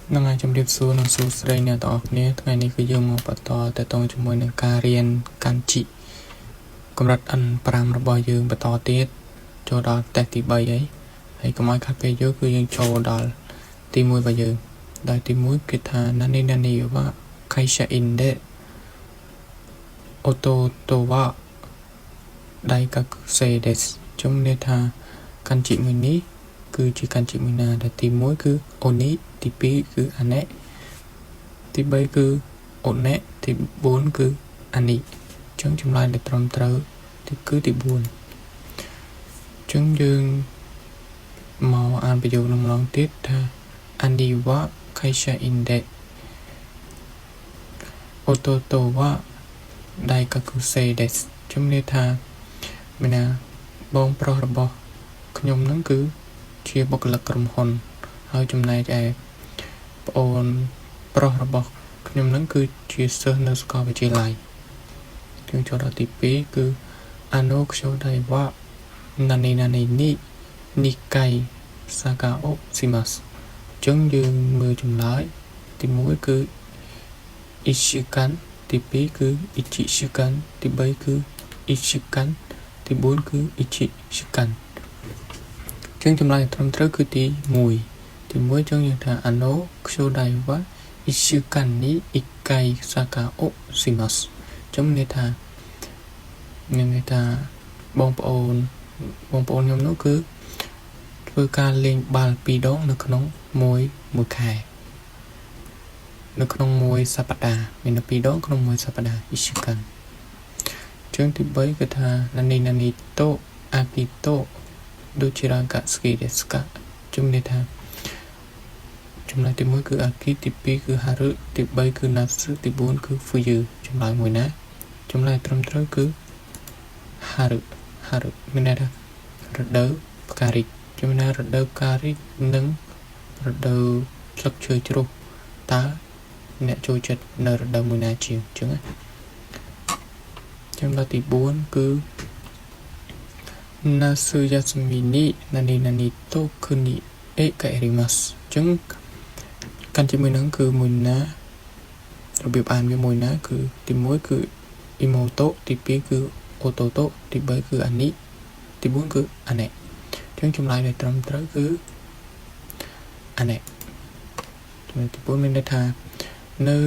ហ្នឹងហើយជំរាបសួរនិងសួស្តីអ្នកទាំងអស់គ្នាថ្ងៃនេះគឺយើងមកបន្តតទៅជាមួយនឹងការរៀនកាន់ជីកម្រិត N5 របស់យើងបន្តទៀតចូលដល់តេស្តទី3ហើយហើយកុំឲ្យខាត់ពេលយូរគឺយើងចូលដល់ទី1របស់យើងដោយទី1គេថា何々は会社員で弟は大学生ですជំនឿថាកាន់ជីមួយនេះគឺជាកាន់ជីមួយណាដែលទី1គឺអូនីទី2គឺអាណេទី3គឺអូណេទី4គឺអានីអញ្ចឹងចម្លើយដែលត្រឹមត្រូវទីគឺទី4អញ្ចឹងយើងមកអានប្រយោគនឹងម្ដងទៀតថា兄は会社員で弟は大学生ですជំនឿថាមានណាបងប្រុសរបស់ខ្ញុំនឹងគឺជាបុគ្គលិកក្រុមហ៊ុនហើយចំណែកឯប្អូនប្រុសរបស់ខ្ញុំនឹងគឺជាសិស្សនៅសាកលវិទ្យាល័យយើងចូលដល់ទី2គឺあの兄弟は何々に2回サッカーをしますអញ្ចឹងយើងមើលចម្លើយទី1គឺ1週間ទី2គឺ1週間ទី3គឺ1週間ទី4គឺ1週間ចឹងចម្លើយត្រឹមត្រូវគឺទី1ទី1ចឹងយើងថាあの兄弟は1週間に1回サッカーをしますចឹងន័យថាមានន័យថាបងប្អូនបងប្អូនខ្ញុំនោះគឺធ្វើការលេងបាល់2ដងនៅក្នុងមួយមួយខែនៅក្នុងមួយសប្តាហ៍មាន2ដងក្នុងមួយសប្តាហ៍1週間ចឹងទី3គឺថា何々と秋とどちらが好きですかជំនឿថាចម្លើយទី1គឺ秋ទី2គឺ春ទី3គឺ夏ទី4គឺ冬ចម្លើយមួយណាចម្លើយត្រឹមត្រូវគឺ春春មានន័យថារដូវផ្ការីកជំនឿរដូវផ្ការីកនិងរដូវស្លឹកឈើជ្រុះតើអ្នកចូលចិត្តនៅរដូវមួយណាជាងអញ្ចឹងណាចម្លើយទី4គឺ夏休みに何々と国へ帰りますអញ្ចឹងកាន់ជាមួយនឹងគឺមួយណារបៀបអានវាមួយណាគឺទី1គឺ妹ទី2គឺ弟ទី3គឺ兄ទី4គឺ姉អញ្ចឹងចម្លើយដែលត្រឹមត្រូវគឺ姉ចំណុចទី4មានន័យថានៅ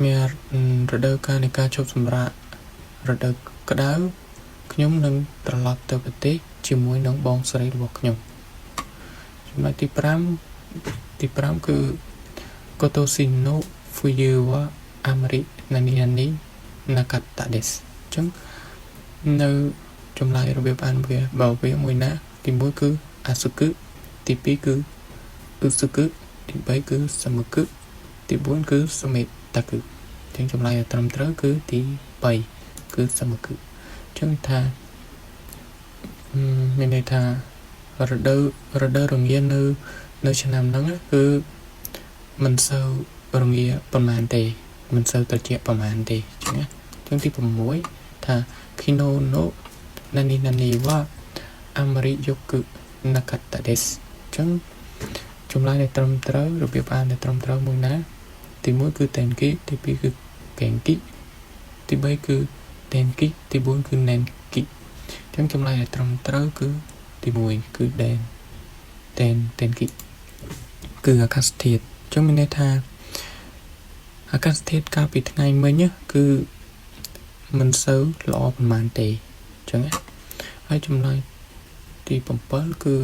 មានរដូវកាលនៃការឈប់សម្រាករដូវក្តៅខ្ញុំនឹងត្រឡប់ទៅប្រទេសជាមួយនឹងបងស្រីរបស់ខ្ញុំចំណុចទី5ទី5គឺ今年の冬はあまり何々なかったですអញ្ចឹងនៅចម្លើយរបៀបអានវាបើវាមួយណាទី1គឺ暑くទី2គឺ薄くទី3គឺ寒くទី4គឺ冷たくអញ្ចឹងចម្លើយត្រឹមត្រូវគឺទី3គឺ寒くអញ្ចឹងថាមានន័យថារដូវរដូវរងានៅនៅឆ្នាំហ្នឹងគឺមិនសូវរងាប៉ុន្មានទេមិនសូវត្រជាក់ប៉ុន្មានទេអញ្ចឹងណាអញ្ចឹងទី6ថា昨日の何々はあまり良くなかったですអញ្ចឹងចម្លើយដែលត្រឹមត្រូវរបៀបអានដែលត្រឹមត្រូវមួយណាទី1គឺ天気ទី2គឺ元気ទី3គឺ電気ទី4គឺ年気អញ្ចឹងចម្លើយដែលត្រឹមត្រូវគឺទី1គឺដែនតែន天気គឺអាកាសធាតុអញ្ចឹងមានន័យថាអាកាសធាតុកាលពីថ្ងៃមិញគឺមិនសូវល្អប៉ុន្មានទេអញ្ចឹងហើយចម្លើយទី7គឺ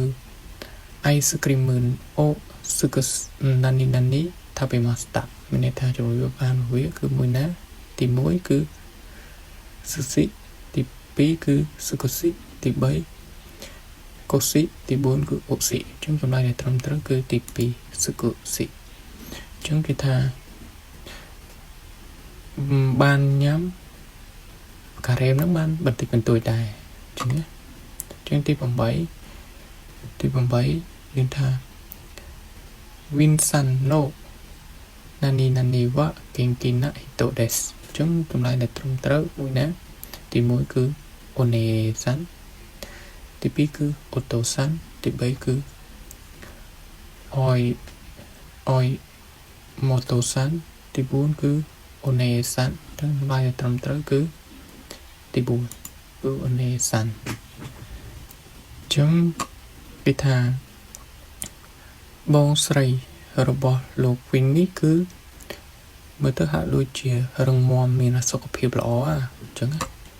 アイスクリームを何々食べましたមានន័យថាជំរាបអានវាគឺមួយណាទី1គឺស៊ូស៊ីទី2គឺស៊ុកស៊ីទី3កូស៊ីទី4គឺអូស៊ីអញ្ចឹងចម្លើយដែលត្រឹមត្រូវគឺទី2ស៊ុកស៊ីអញ្ចឹងគេថាបានញ៉ាំការ៉េមហ្នឹងបានបន្តិចបន្តួចដែរអញ្ចឹងណាអញ្ចឹងទី8ទី8យើងថា Vinsan no 何々は元気な人ですអញ្ចឹងចម្លើយដែលត្រឹមត្រូវមួយណាទី1គឺお姉さんទី2គឺお父さんទី3គឺអយお妹さんទី4គឺお姉さん ចឹងចម្លើយដែលត្រឹមត្រូវគឺទី4គឺお姉さんចឹងគេថាបងស្រីរបស់លោកវិញនេះគឺមើលទៅហាក់ដូចជារឹងមាំមានសុខភាពល្អអញ្ចឹង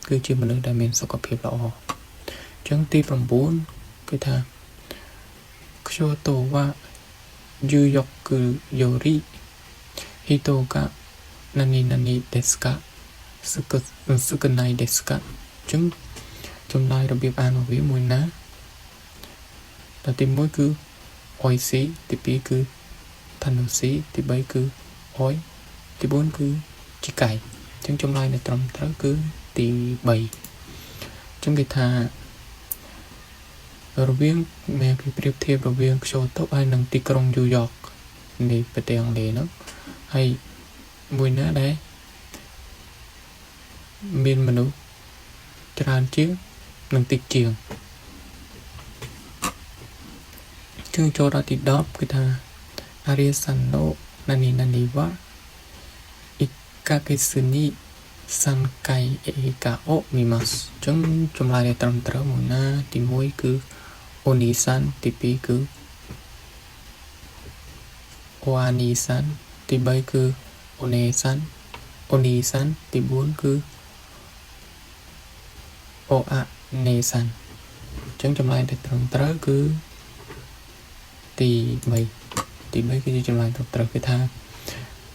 គឺជាមនុស្សដែលមានសុខភាពល្អអញ្ចឹងទី9គឺថា京都はニューヨークより人が何々ですか少ないですか ចឹងចម្លើយរបៀបអានរបស់វាមួយណាដល់ទី1គឺ おいしい ទី2គឺ 楽しい ទី3គឺ おい ទី4គឺ 近い ចឹងចម្លើយនៅត្រឹមត្រូវគឺទី3ចឹងគេថារវាងមែគេប្រៀបធៀបរវាងក្យូតូហើយនិងទីក្រុងញូវយ៉កនៃប្រទេសអង់គ្លេសហ្នឹងហើយមួយណាដែលមានមនុស្សច្រើនជាងនិងតិចជាងជាងចូលដល់ទី10គឺថាアリさんの何々は1ヶ月に3回映画を見ますចឹងចម្លើយដែលត្រឹមត្រូវមួយណាទី1គឺお兄さんទី2គឺお兄さんទី3គឺお姉さんお兄さんទី4គឺお姉さんចឹងចម្លើយដែលត្រឹមត្រូវគឺទី3ទី3គឺជាចម្លើយត្រឹមត្រូវគឺថា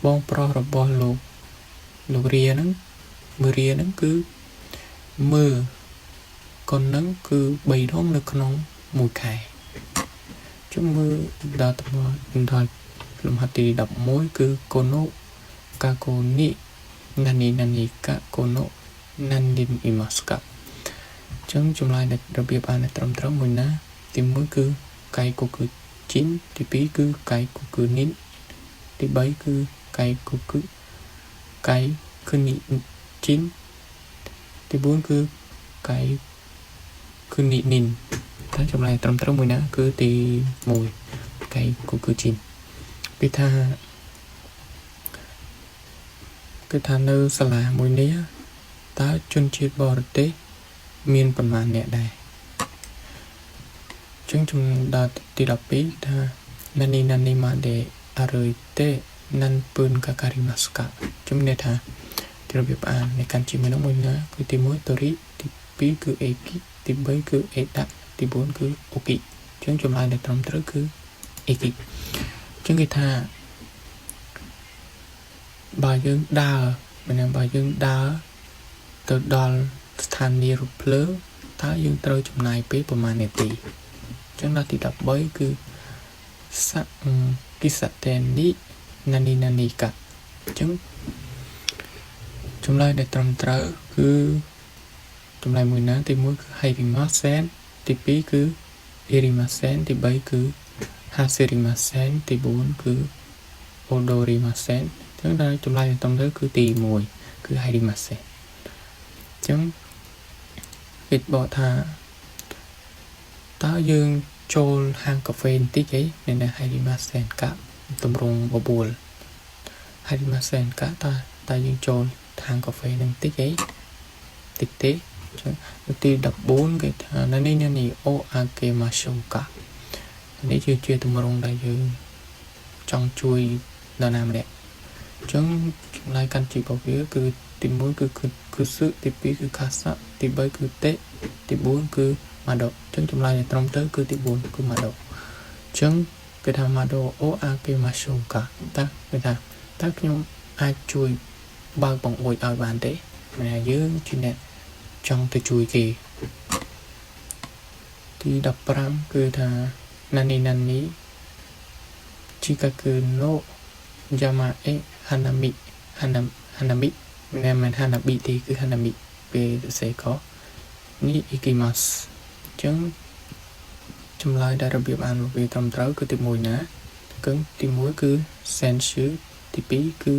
បងប្រុសរបស់លោកលោករាហ្នឹងមើលរាហ្នឹងគឺមើលកូនហ្នឹងគឺ3ដងនៅក្នុងមួយខែជុំមើលដល់ដល់លំហាត់ទី11គឺこの学校に何々がこの何人いますかចឹងចម្លើយនៃរបៀបអានត្រឹមត្រូវមួយណាទី1គឺ外国人ទី2គឺ外国人ទី3គឺ外国外国人ទី4គឺ外国人តែចម្លើយត្រឹមត្រូវមួយណាគឺទី1外国人គេថាគឺថានៅសាលាមួយនេះតើជនជាតិបរទេសមានប៉ុន្មានអ្នកដែរចឹងចំណដល់ទី12ថា何々まで歩いて何分かかりますかជំនឿថារបៀបអាននៃកាន់ជាមួយនឹងមួយណាគឺទី1 鳥ទី2គឺ駅ទី3គឺ枝ទី4គឺអូគីចឹងចម្លើយដែលត្រឹមត្រូវគឺ駅ចឹងគេថាបើយើងដើរម្នាក់បើយើងដើរទៅដល់ស្ថានីយ៍រថភ្លើងតើយើងត្រូវចំណាយពេលប្រមាណនាទីចឹងដល់ទី13គឺសគិសតេនិណានីណានីកាចឹងចម្លើយដែលត្រឹមត្រូវគឺចម្លើយមួយណាទី1គឺ入りませんទី2គឺいりませんទី3គឺ走りませんទី4គឺ踊りませんចឹងដល់ចម្លើយដែលត្រឹមត្រូវគឺទី1គឺ入りませんចឹងគេបកថាតើយើងចូលហាងកាហ្វេបន្តិចអីនៅនៅ入りませんかតម្រងបបួល入りませんかតើតើយើងចូលហាងកាហ្វេនឹងតិចអីតិចទេចឹងទី14គេថានៅនេះនេះおあげましょうかនេះគឺជាទម្រង់ដែលយើងចង់ជួយដល់ណាម្នាក់អញ្ចឹងចម្លើយកាន់ជីរបស់វាគឺទី1គឺគឺសឹទី2គឺកាសៈទី3គឺតេទី4គឺម៉ាដូអញ្ចឹងចម្លើយដែលត្រឹមត្រូវគឺទី4គឺម៉ាដូអញ្ចឹងគេថា窓を開けましょうかតើគេថាតើខ្ញុំអាចជួយបើកបង្អួចឲ្យបានទេម្នាក់យើងជាអ្នកចង់ទៅជួយគេទី15គឺថា何々近くの山へ花見花花見មិនមែន花火ទេគឺ花見ពេលសរសេរខនេះ行きますអញ្ចឹងចម្លើយដែលរបៀបអានវាត្រឹមត្រូវគឺទី1ណាគឺទី1គឺ先週ទី2គឺ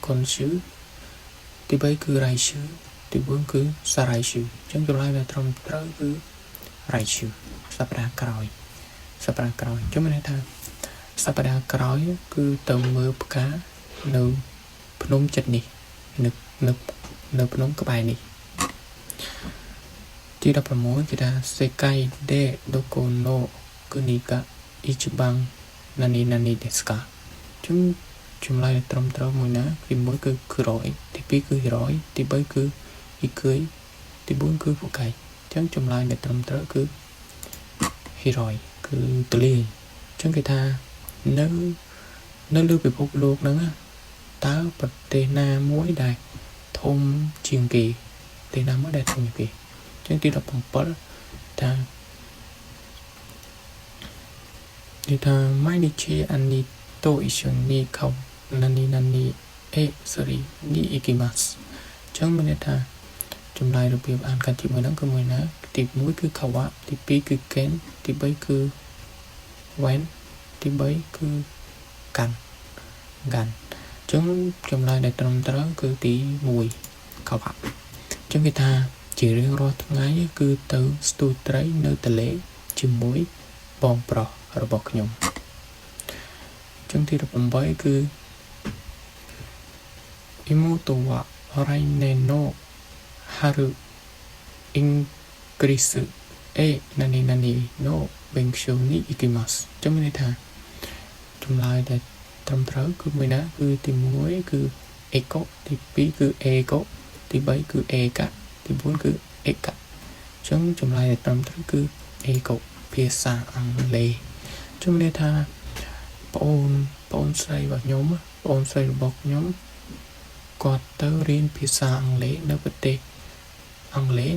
今週ទី3គឺ来週ទី4គឺ再来週អញ្ចឹងចម្លើយដែលត្រឹមត្រូវគឺ来週សប្តាហ៍ក្រោយសប្តាហ៍ក្រោយអញ្ចឹងមានន័យថា សប្តាហ៍ក្រោយគឺទៅមើលផ្កានៅភ្នំចិត្តនេះនៅនៅនៅភ្នំក្បែរនេះទី16គេថា世界でどこの国が一番何々ですかចឹងចម្លើយត្រឹមត្រូវមួយណាទី1គឺ黒いទី2គឺ広いទី3គឺ低いទី4គឺ深いចឹងចម្លើយដែលត្រឹមត្រូវគឺ広いគឺទលាយចឹងគេថានៅនៅលើពិភពលោកហ្នឹងតើប្រទេសណាមួយដែលធំជាងគេប្រទេសណាមួយដែលធំជាងគេចឹងទី17ថាគេថា毎日兄と一緒に川何々へ釣りに行きますចឹងមានន័យថាចម្លើយរបៀបអានកាន់ទី1ហ្នឹងគឺមួយណាទី1គឺ川ទី2គឺកេនទី3គឺវ៉ែនទី3គឺកាន់កាន់ចឹងចម្លើយដែលត្រឹមត្រូវគឺទី1川ចឹងគេថាជារៀងរាល់ថ្ងៃគឺទៅស្ទូចត្រីនៅទន្លេជាមួយបងប្រុសរបស់ខ្ញុំចឹងទី18គឺ妹は来年の春イギリスへ何々の勉強に行きますចឹងមានន័យថាចម្លើយដែលត្រឹមត្រូវគឺមួយណាគឺទី1គឺអេកូទី2គឺអេកូទី3គឺអេកាទី4គឺអេកាចឹងចម្លើយដែលត្រឹមត្រូវគឺអេកូភាសាអង់គ្លេសចឹងមានន័យថាប្អូនប្អូនស្រីរបស់ខ្ញុំប្អូនស្រីរបស់ខ្ញុំគាត់ទៅរៀនភាសាអង់គ្លេសនៅប្រទេសអង់គ្លេស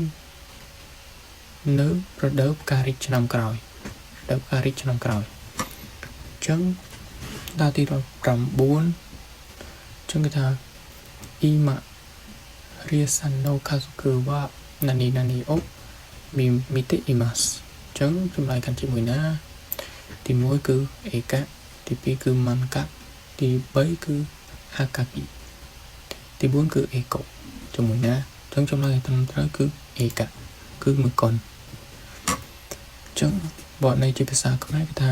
នៅរដូវផ្ការីកឆ្នាំក្រោយរដូវផ្ការីកឆ្នាំក្រោយអញ្ចឹងដល់ទី19ចឹងគេថា今リエさんの家族は何々を見ていますចឹងចម្លើយកាន់ទី1ណាទី1គឺអេកាទី2គឺម៉ាន់កាទី3គឺហាកាគីទី4គឺអេកូជាមួយណាចឹងចម្លើយត្រឹមត្រូវគឺអេកាគឺមួយកុនចឹងបទនៃជាភាសាខ្មែរគេថា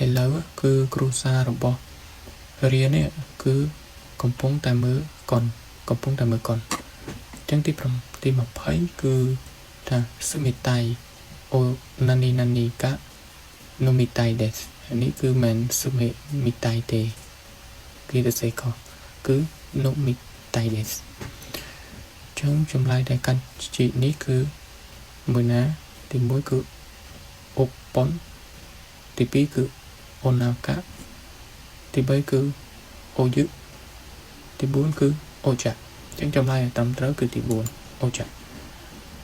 ឥឡូវគឺគ្រួសាររបស់រៀននេះគឺកំពុងតែមើលកុនកំពុងតែមើលកុនចឹងទី5ទី20គឺថា冷たいお何々が飲みたいですនេះគឺមិន冷みたいទេគេទៅសេខុសគឺ飲みたいですចឹងចម្លើយដែលកាន់ជីនេះគឺមួយណាទី1គឺអូប៉ុនទី2គឺអូណាកាទី3គឺអូយឹទី4គឺអូចាចឹងចម្លើយត្រឹមត្រូវគឺទី4អូចា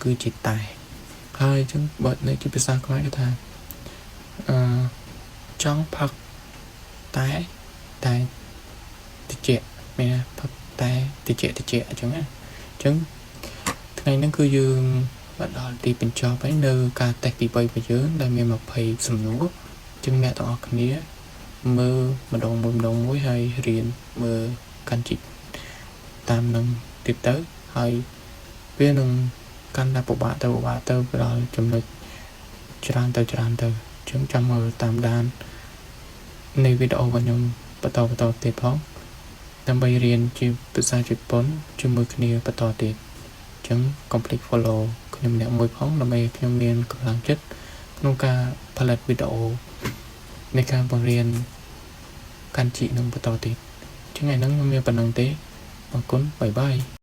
គឺជាតែហើយអញ្ចឹងបើនៅជាភាសាខ្មែរគេថាអឺចង់ផឹកតែតែតិចមានណាផឹកតែតិចតិចអញ្ចឹងណាអញ្ចឹងថ្ងៃហ្នឹងគឺយើងមកដល់ទីបញ្ចប់ហើយនៅការតេស្តទី3របស់យើងដែលមាន20សំណួរអញ្ចឹងអ្នកទាំងអស់គ្នាមើលម្ដងមួយម្ដងមួយហើយរៀនមើលកាន់ជីតាមនឹងទៀតទៅហើយវានឹងកាន់តែពិបាកទៅពិបាកទៅដល់ចំណុចច្រើនទៅច្រើនទៅអញ្ចឹងចាំមើលតាមដាននៃវីដេអូរបស់ខ្ញុំបន្តបន្តទៀតផងដើម្បីរៀនជាភាសាជប៉ុនជាមួយគ្នាបន្តទៀតអញ្ចឹងកុំភ្លេច follow ខ្ញុំម្នាក់មួយផងដើម្បីខ្ញុំមានកម្លាំងចិត្តក្នុងការផលិតវីដេអូនៃការបង្រៀនកាន់ជីនឹងបន្តទៀតអញ្ចឹងថ្ងៃហ្នឹងខ្ញុំមានប៉ុណ្ណឹងទេអរគុណ bye bye.